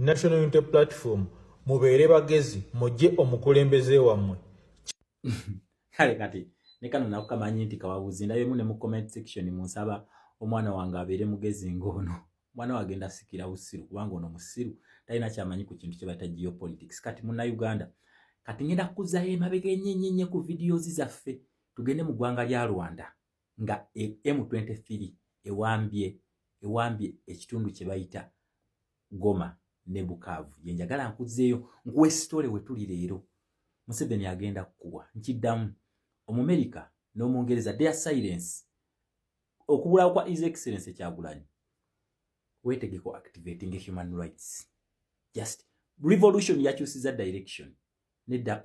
National Unity Platform, mubeere bagezi, mujje omukulembeze wammwe. Kale kati ne kano nako kamanyi nti kawabuzi. Ndabyemu ne mu comment section munsaba omwana wange abeere mugezi ng'ono. Omwana we agenda sikira busiru, kubanga ono musiru, talina kyamanyi ku kintu kye bayita geopolitics. Kati Munnayuganda, kati ngenda kukuzzayo emabega ennyo ku videos zaffe, tugende mu ggwanga lya Rwanda nga M23 ewambye ekitundu kye bayita Goma ne Bukavu. Ye njagala nkuzzeeyo nkuwe story we tuli leero. Museveni agenda kukubwa. Nkiddamu, Omumerika n'Omungereza, their silence, okubulawo kwa His Excellence Kyagulanyi, weetegeko activating human rights. Just revolution yakyusiza direction,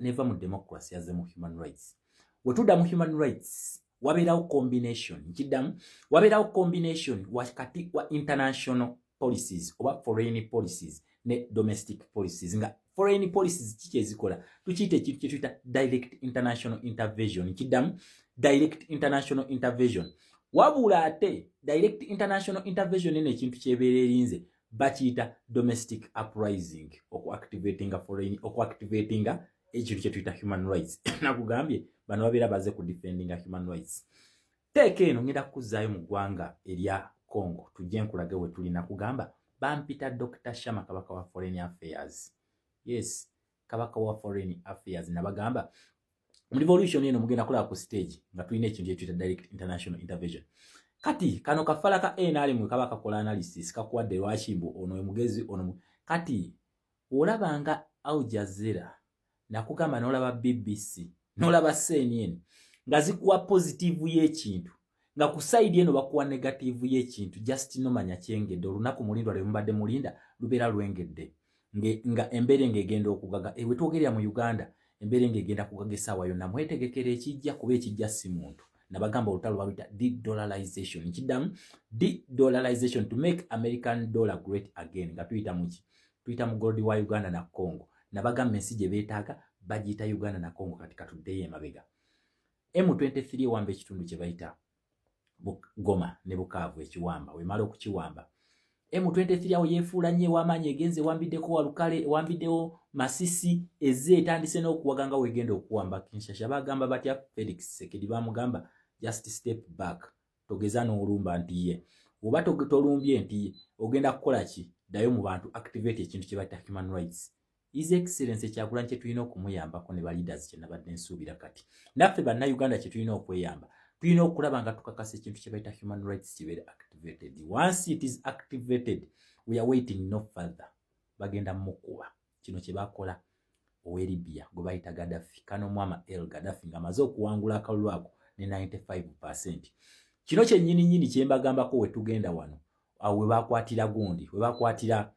neva mu democracy, yazze mu human rights. Wetudda mu human rights, wabeerawo combination. Nkiddamu, wabeerawo combination wakati wa international policies oba foreign policies ne domestic policies. Nga foreign policies kiki ezikola? Tukiyita ekintu kyetuyita direct international intervention. Nkiddamu, direct international intervention. Wabula ate direct international intervention eno, ekintu kyebeera erinze bakiyita domestic uprising, okuactivatinga foreign, okuactivatinga ekintu kyetuyita human rights. Nakugambye bano babeera baze ku defendinga human rights. Teeka eno ngenda kukuzzaayo mu ggwanga erya Congo, tujje nkulage we tulina. Kugamba bampita Dr Shama, kabaka wa foreign affairs. Yes, kabaka wa foreign affairs. Nabagamba mu revolution eno mugenda kulaba ku stage nga tulina ekintu kyetuyita direct international intervention. Kati kano kafala ka NRM kaba kakola analysis, kakuwadde lwaki mbu ono mugezi ono. Kati olaba nga Al Jazeera, nakugamba, n'olaba BBC, n'olaba CNN nga zikuwa positive y'ekintu, nga ku side eno bakuwa negative y'ekintu. Just nomanya kyengedde, olunaku mulindwa lwe mubadde mulinda lubeera lwengedde, nga embeera ng'egenda okugaga. Ewe twogerera mu Uganda, embeera ng'egenda kugaga essaawa yonna. Mwetegekera ekijja, kuba ekijja si muntu. Nabagamba olutalo baluyita de-dollarization. Nkiddamu, de-dollarization to make American dollar great again. Nga tuyita muki? Tuyita mu gold wa Uganda na Congo. Nabagamba ensi gye beetaaga bagiyita Uganda na Congo. Kati katuddeyo emabega. M23 ewamba ekitundu kye bayita Goma ne Bukavu. Ekiwamba, wemala okukiwamba, M23 awo yeefuula nnyo ew'amaanyi. Egenze ewambiddeko Walukale, ewambiddewo Masisi, ezze etandise n'okuwaga nga wegenda okuwamba Kinshasa. Bagamba batya Felix Tshisekedi? Bamugamba, "Just step back, togeza n'olumba." Nti ye oba tolumbye, nti ye ogenda kukola ki? Ddayo mu bantu, activate ekintu kye bayita human rights. His Excellence Kyagulanyi kye tulina okumuyambako ne ba leaders, kye nabadde nsuubira kati naffe Bannayuganda kye tulina okweyamba, tulina okulaba nga tukakasa ekintu kye bayita human rights kibeere activated. Once it is activated, we are waiting no further, bagenda mukuba. Kino kye bakola ow'e Libya gwe bayita Gaddafi, kano mwama el Gaddafi, ng'amaze okuwangula akalulu ako ne 95%. Kino kyennyini nnyini kye mbagambako. We tugenda wano, awo we bakwatira gundi, we bakwatira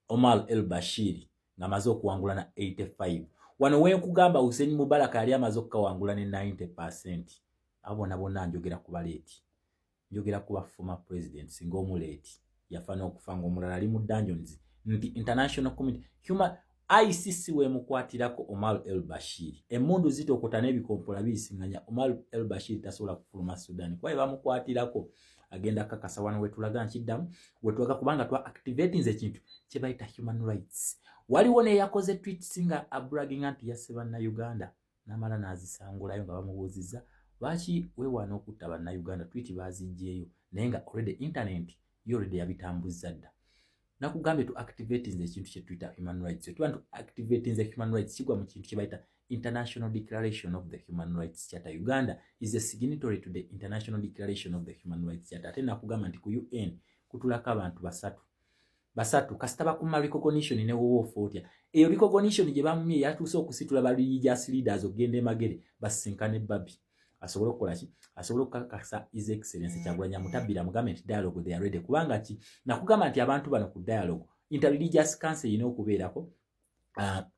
Omar El Bashir ng'amaze okuwangula na 85. Wano wenkugamba, Hussein Mubaraka yali amaze okukawangula ne 90%. Abo bonna bonna njogera ku ba late, njogera ku ba former presidents, ng'omu late yafa n'okufa, ng'omulala ali mu dungeons. Nti international community human ICC weemukwatirako Omar El Bashir, emmundu zitokota n'ebikompola biyisiŋŋanya. Omar El Bashir tasobola kufuluma Sudan, kuba bamukwatirako agenda kakasa. Wano wetulaga, nkiddamu, wetulaga kubanga twa activatinze ekintu kye bayita human rights. Waliwo neyakoze tweets nga abraginga nti yasse Bannayuganda, n'amala n'azisangulayo nga bamubuuzizza lwaki weewaana okutta Bannayuganda. Tweet baazigyeyo, naye nga already internet yo already yabitambuzza dda. Nakugambye tu activatinze ekintu kye tuyita human rights. Tuba tu activatinze human rights, kigwa mu kintu kye bayita International Declaration of the Human Rights Charter. Uganda is a signatory to the International Declaration of the Human Rights Charter. Ate nakugamba nti ku UN kutulako abantu basatu basatu, kasita bakuma recognition ne woba ofa otya. Eyo recognition gye bamumye yatuuse okusitula ba religious leaders okugenda emagere basinkane babi asobole okukola ki? Asobole okukakasa His Excellence Kyagulanyi amutabbira, mugambe nti dialogue, they are ready. Kubanga ki? Nakugamba nti abantu bano ku dialogue, interreligious council erina okubeerako,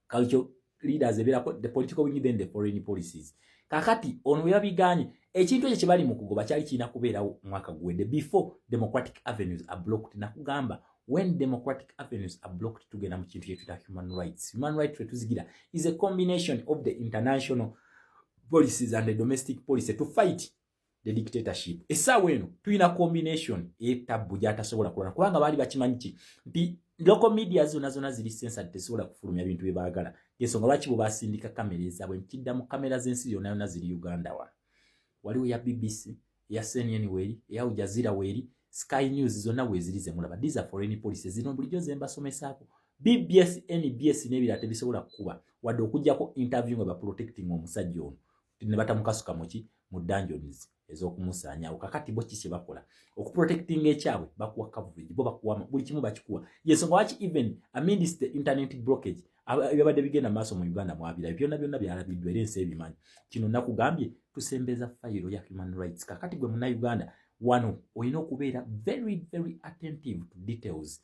culture leaders ebeerako, the political wing, then the foreign policies. Kakati ono bwe babiganye, ekintu ekyo kye bali mu kugoba kyali kirina kubeerawo mwaka guwedde, before democratic avenues are blocked. Nakugamba, when democratic avenues are blocked, tugenda mu kintu kyetuyita human rights. Human rights twetuzigira is a combination of the international policies and the domestic policy to fight the dictatorship. Essaawa eno tulina combination etabbu gyatasobola kulwana, kubanga baali bakimanyi ki nti Local media zonna zonna ziri censored, tesobola kufulumya bintu bye baagala. Ensonga lwaki bwe basindika kamera ezaabwe, nkiddamu, kamera z'ensi yonna yonna ziri Uganda wano. Waliwo eya BBC, eya CNN weeri, eya Aljazeera weeri, Sky News, zonna weeziri zemulaba. These are foreign policies. Zino bulijjo ze mbasomesaako. BBS, NBS n'ebirala tebisobola kukuba wadde okugjako interview nga baprotecting omusajja ono ne batamukasuka muki mu dungeons ez'okumusaanyaawo. Kakati bo ki kye bakola okuprotectinga ekyabwe? Bakuwa coverage, bo bakuwa buli kimu, bakikuwa. Yensonga waki even amidst the internet blockage, ebyabadde bigenda maaso mu Uganda mwabirabe byonna byonna byalabiddwa era ensi ebimanyi. Kino nakugambye, tusembeza fayiro ya human rights. Kakati gwe Munnayuganda wano olina okubeera very very attentive to details.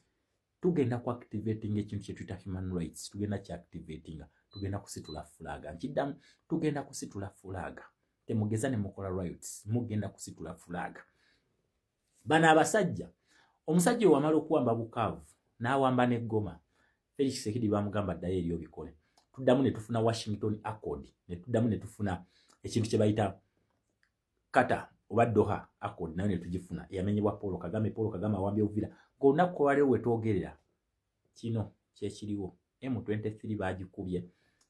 Tugenda ku activating ekintu kyetuyita human rights, tugenda kyactivatinga, tugenda kusitula flag. Nkiddamu, tugenda kusitula flag. Temugeza ne mukola riots, mugenda kusitula flag. Bano abasajja, omusajja we wamala okuwamba Bukaavu n'awamba n'eggoma, Felix Tshisekedi bamugamba ddayo eri obikole. Tuddamu ne tufuna Washington Accord, ne tuddamu ne tufuna ekintu kye bayita Qatar oba Doha Accord, nayo ne tugifuna, eyamenyebwa Paul Kagame. Paul Kagame awambye Uvira. Ng'olunaku olwaleero wetwogerera, kino kyekiriwo: M23 bagikubye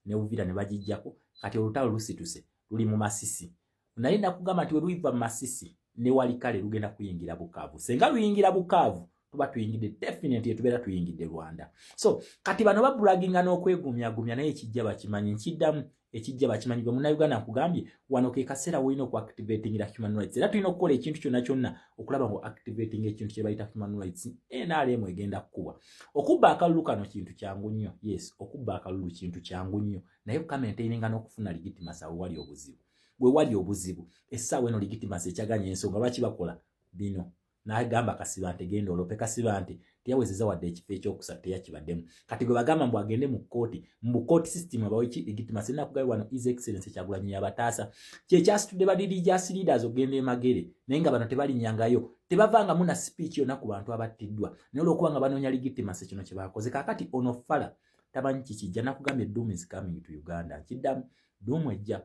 ne Uvira ne bagijjako. Kati olutalo lusituse, luli mu Masisi, naye nakugamba nti we luyiva mu Masisi ne Walikale lugenda kuyingira Bukavu. Senga luyingira Bukavu, tuba tuyingidde, definitely tubeera tuyingidde Rwanda. So kati bano babulaginga n'okwegumyagumya, naye ekijja bakimanyi. Nkiddamu, ekijja bakimanyi. Gwe Munnayuganda, nkugambye, wano ke kaseera wolina okuactivatingira human rights, era tulina okukola ekintu kyonna kyonna okulaba nga activating ekintu kye bayita human rights. NRM egenda kukubwa. Okubba akalulu kano kintu kyangu nnyo. Yes, okubba akalulu kintu kyangu nnyo, naye okukamaintaininga n'okufuna legitimacy, awo wali obuzibu, bwe wali obuzibu. Essaawa eno legitimacy ekyaganya. Ensonga lwaki bakola bino, n'agamba Kasibante genda olope. Kasibante teyawezeza wadde ekifo ekyokusatu, teyakibaddemu. Kati gwe bagamba mbu agende mu kkooti, mu court system abaweki legitimacy. Nakugambye wano, His Excellence Kyagulanyi yabataasa. Kyekyasitudde ba religious leaders ogenda emagere, naye nga bano tebalinyangayo, tebavangamu na speech yonna ku bantu abattiddwa, naye olwokuba nga banoonya legitimacy, kino kye bakoze. Kaakati ono fala tamanyi kikijja. Nakugambye, doom is coming to Uganda. Nkiddamu, doom ejja.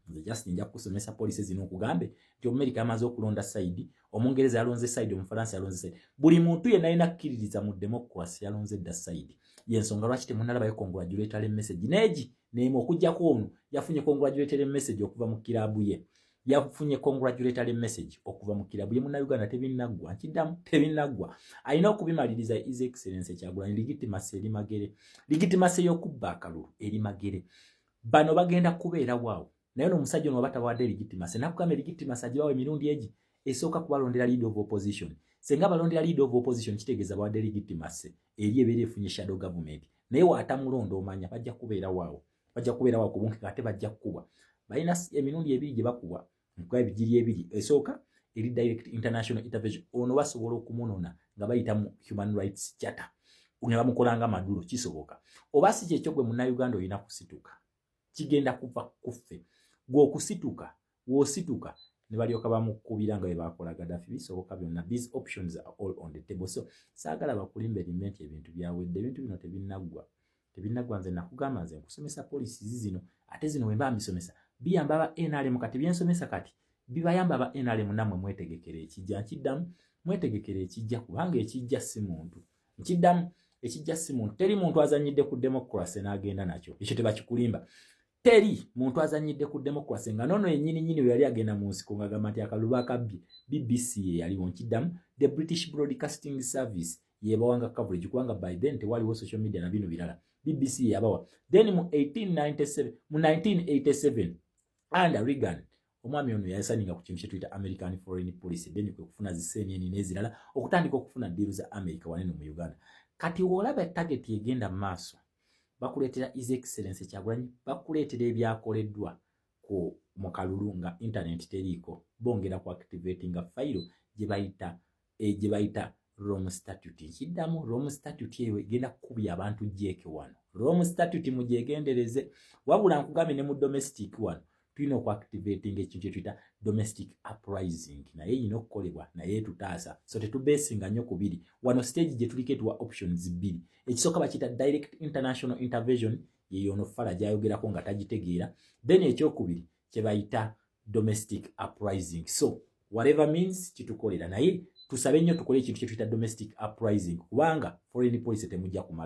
Nze just nja kusomesa policy zino, okugambe nti Omumerika yamaze okulonda side, Omungereza yalonze side, Omufalansa yalonze side, buli muntu yenna alina kkiririza mu democracy yalonze dda side. Yensonga lwaki temunalabayo congratulatory message neegi neemu, okugjako ono yafunye congratulatory message okuva mu kiraabu ye, yafunye congratulatory message okuva mu kiraabu ye. Munnayuganda, tebinnaggwa. Nkiddamu, tebinnaggwa. Alina okubimaliriza His Excellence Kyagulanyi. Legitimacy eri magere, legitimacy ey'okubba akalulu eri magere. Bano bagenda kubeera waawo, naye n'omusajja ono waba tabawadde legitimacy. Nakugamba, legitimacy agibawa emirundi egi: esooka kubalondera leader of opposition. Senga balondera leader of opposition, kitegeeza bawadde legitimacy eri ebeera efunye shadow government. Naye waatamulonda, omanya bajja kubeera waawo, bajja kubeera waawo kubunke, ate bajja kukubwa. Balina emirundi ebiri gye bakubwa, nkuba ebigiri ebiri. Esooka eri direct international intervention. Ono basobola okumunona nga bayita mu human rights charter ne bamukolanga Maduro, kisoboka. Oba si kyekyo, gwe Munnayuganda olina kusituka. Kigenda kuva kuffe gwe okusituka. W'osituka ne balyoka bamukubira nga bwe bakola Gaddafi, bisoboka byonna. These options are all on the table. So saagala bakulimba erimbe nti ebintu byawedde. Ebintu bino tebinnaggwa, tebinnaggwa. Nze nakugamba, nze nkusomesa policies zino, ate zino bwe mba mbisomesa biyamba aba NRM. Kati byensomesa kati bibayamba aba NRM. Nammwe mwetegekere ekijja. Nkiddamu, mwetegekere ekijja, kubanga ekijja si muntu. Nkiddamu, ekijja si muntu. Teri muntu azanyidde ku democracy n'agenda nakyo, ekyo tebakikulimba. Teri muntu azanyidde ku democracy nga nono yennyini nyini we yali agenda mu nsiko ng'agamba nti akalulu akabbye. BBC ye yaliwo. Nkiddamu, the British Broadcasting Service yebawanga coverage, kubanga by then tewaliwo social media na bino birala. BBC yeyabawa. Then mu 1897, mu 1987 under Reagan, omwami ono yasaninga ku kintu kyetuyita American foreign policy. Then kwe kufuna zi CNN n'ezirala, okutandika okufuna deal za America wanene mu Uganda. Kati woolaba target egenda mu maaso, bakuleetera His Excellence Kyagulanyi, bakuleetera ebyakoleddwa ku mu kalulu nga internet teriiko. Bongera ku activatinga fayiro gye bayita Rome Statute. Nkiddamu, Rome Statute eyo egenda kukubya abantu jeeke wano. Rome Statute mugyegendereze. Wabula nkugambye, ne mu domestic wano tulina okuactivatinga ekintu kyetuyita domestic uprising, naye erina okukolebwa, naye etutaasa. So tetubeesinga nnyo kubiri wano. Stage gye tuliko etuwa options bbiri. Ekisooka bakiyita direct international intervention, yeyono fala gyayogerako nga tagitegeera. Then ekyokubiri kye bayita domestic uprising. So whatever means kitukolera, naye Tusabe nnyo tukole ekintu kyetuyita domestic uprising, kubanga foreign policy temujja kumala.